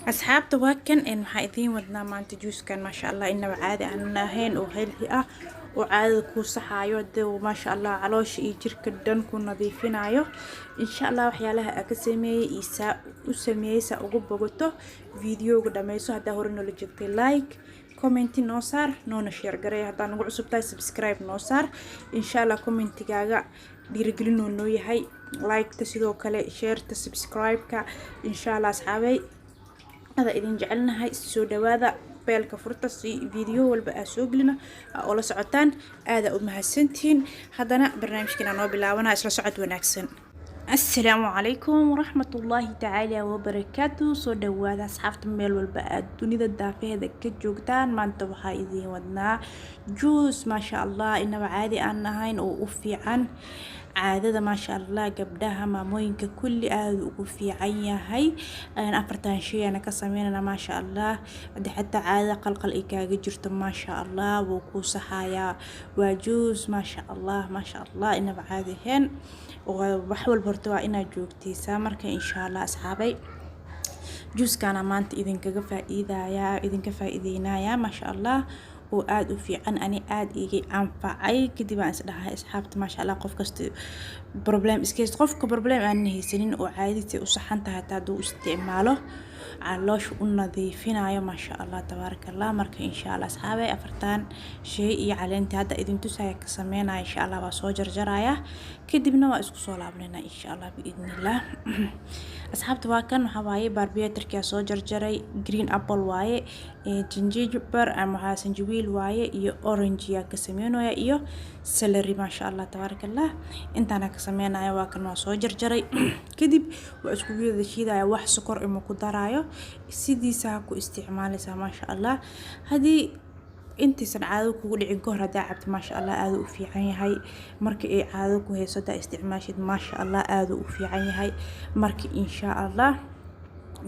Asxaabta, waa kan. Waxaa idiin wadnaa maanta juuskan, maasha Allah, inaba caadi aan ahayn oo healthy ah oo caadada kuu saxaayo de, maasha Allah, caloosha iyo jirka dhan ku nadiifinayo, insha Allah. Waxyaalaha aa ka sameeyey iyo saa u sameeyey, saa ugu bogato, videoga dhameyso. Haddaa hore noola joogtay, like, comment noo saar, noona share garay. Haddaa nagu cusub tahay, subscribe noo saar, insha Allah. Commentigaaga dhiirigelinoo noo yahay, like-ta sidoo kale, shareta, subscribe-ka, insha Allah. Asxaabay, ada idin jecelnahay, soo dhawaada. Bellka furta si video walba aa soo gelina aa ula socotaan. Aada u mahadsantihiin. Haddana barnaamijkiina noo bilaabana, isla socod wanaagsan. Asalaamu calaykum waraxmatullaahi tacaala wabarakaatu. Soo dhawaada asxaabta, meel walba aad dunida daafaheeda ka joogtaan. Maanta waxaa idiin wadnaa juus, maasha Allah, inaba caadi aan ahayn oo u fiican caadada, maasha Allah, gabdhaha, maamooyinka, kulli aada ugu fiican yahay. Afartan shay ana ka sameynana, maasha Allah. Haddii xataa caadada qalqal ay kaaga jirto, maasha Allah, wuu kuu saxayaa. Waa juus, maasha Allah, maasha Allah, inaba caadi ahayn. Wax walba horta waa inaad joogteysaa. Marka, insha Allah, asxaabay, juuskaana maanta idinkaga faa-iidayaa, idinka faa-iideynaya, maasha Allah, oo aada u fiican. Ani aada iga anfacay. Kadib aan isdhahay, asxaabta, maasha Allah, qof kasta problem iska haysto, qofka problem aanan haysanin oo caadadiisa u saxan tahay, hataa hadduu isticmaalo, caloosha u nadiifinayo, maasha Allah, tabaaraka Allah. Marka, insha Allah, asxaabay, afartan shay iyo caleenta hadda idin tusaya ka sameynaya, insha Allah. Waa soo jarjaraya, kadibna waa isku soo laabanayna, insha Allah, biidnillah. Asxaabta, waa kan. Waxaa waaye barbiyatarkaa soo jarjaray, green apple waaye, ginger ama waxaa sanjabiil waaye, iyo orange yaa ka sameynaya, iyo celery, maasha Allah, tabaaraka Allah. Intaana ka sameynaya. Waa kan, waa soo jarjaray, kadib waa isku wada shiidaya. Wax sokor ima ku daraayo, sidiisa ku isticmaalaysaa, maasha Allah. Haddii intaysan caado kugu dhicin kahor haddaa cabto, maasha Allah, aada u fiican yahay. Marka ay caado ku hayso haddaa isticmaashid, maasha Allah, aada u fiican yahay. Marka, insha Allah,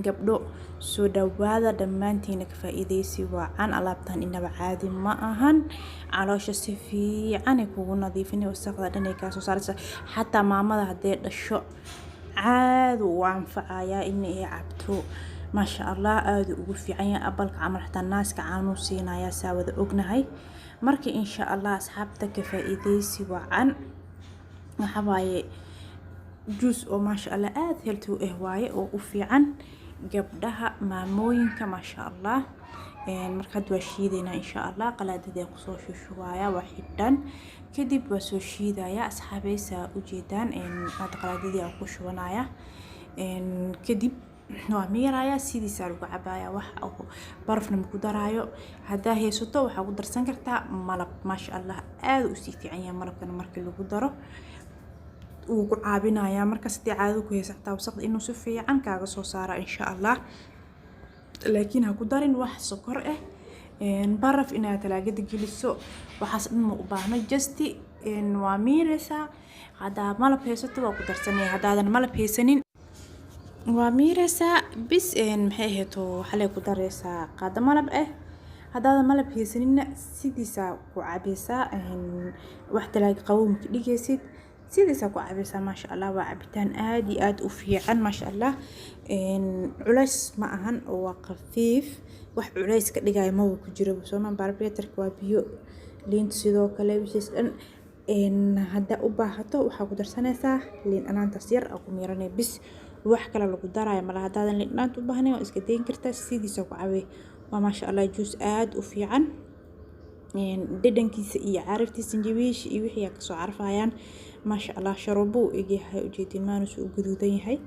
gabdho, soo dhawaada dhammaantiina, ka faa-iideysi wacan. Alaabtan inaba caadi ma ahan, caloosha si fiicanay kugu nadiifina, wasaqda dhan ay kaa soo saaraysa. Xataa maamada hadday dhasho, caada u anfacayaa in ay cabto, maasha Allah, aada ugu fiican yahay. Appleka camal xataa naaska caanuu siinayaa, saa wada ognahay. Marka, insha Allah, asxaabta, ka faa-iideysi wacan. Waxa waaye juice oo, maasha Allah, aada healthy u ah waaye oo u fiican gabdhaha, maamooyinka, maasha Allah. Marka hadda waa shiidaynaa, insha Allah. Qalaadadii kusoo shushubaaya, waa xidhan, kadib waa soo shiidaya. Asxaabeysa, ujeedaan, hadda qalaadadii aan ku shubanaya, kadib waa miiraya, sidiisaa lagu cabaaya. Wax barafna maku daraayo. Haddaa haysato, waxaa ku darsan kartaa malab, maasha Allah, aada usii fiican yahay malabkana. Markii lagu daro, wuu ku caabinayaa. Markaas haddii caadada ku haysa, xataa wasaqda inuu si fiican kaaga soo saara, insha Allah. Laakiin ha ku darin wax sokor ah, baraf inaad talaagada geliso, waxaas dhan ma u baahno. Just waa miireysaa. Haddaa malab haysato, waa ku darsanaya. Haddaadan malab haysanin, waa miireysaa bis. Maxay ahayto, waxaa ku dareysaa qaado malab ah. Haddaadan malab haysanina, sidiisaa ku cabeysaa. Wax talaaga qabow maka dhigeysid, sidiisaa ku cabeysaa, maasha Allah. Waa cabitaan aad iyo aad u fiican, maasha Allah. Culays ma ahan oo waa khafiif, wax culays ka dhigayo maba ku jiro. Sooma barbeetarka waa biyo, liinta sidoo kale, wixiis dhan. Haddaa u baahato, waxaa ku darsanaysaa liin dhanaantaas yar aa ku miiranay bis. Wax kale lagu daraayo malaha. Haddaadan liin dhanaanta u baahnayn, waa iska dayn kartaa, sidiisa ku cabay. Waa, maasha Allah, juus aad u fiican. Dhadhankiisa iyo caraftiisa, sanjabiisha iyo wixii aa kasoo carfayaan, maasha Allah. Sharoobo uu egyahay, ujeedin maanusu u gaduudan yahay,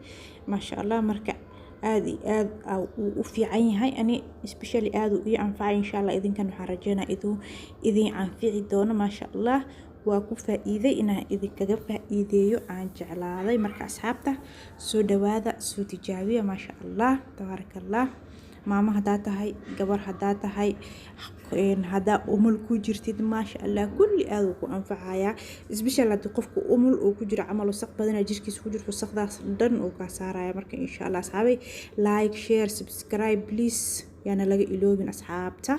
maasha Allah. Marka aad iyo aad uu u fiican yahay. Ani especially aad uu ii anfacay. Insha Allah, idinkan waxaan rajeynaa iduu idin anfici doono, maasha Allah. Waa ku faa-iiday, inaan idinkaga faa-iideeyo aan jeclaaday. Marka, asxaabta, soo dhawaada, soo tijaabiya, maasha Allah, tabaaraka Allah. Maamo haddaa tahay, gabar haddaa tahay, haddaa umul ku jirtid, maasha Allah, kulli aad uu ku anfacayaa. Especially haddii qofku umul uu ku jiro camal, wasaq badana jirkiisa ku jirto, wasaqdaas dhan uu kaa saaraya. Marka, insha Allah, asxaabay, like, share, subscribe please, yaana laga iloobin, asxaabta.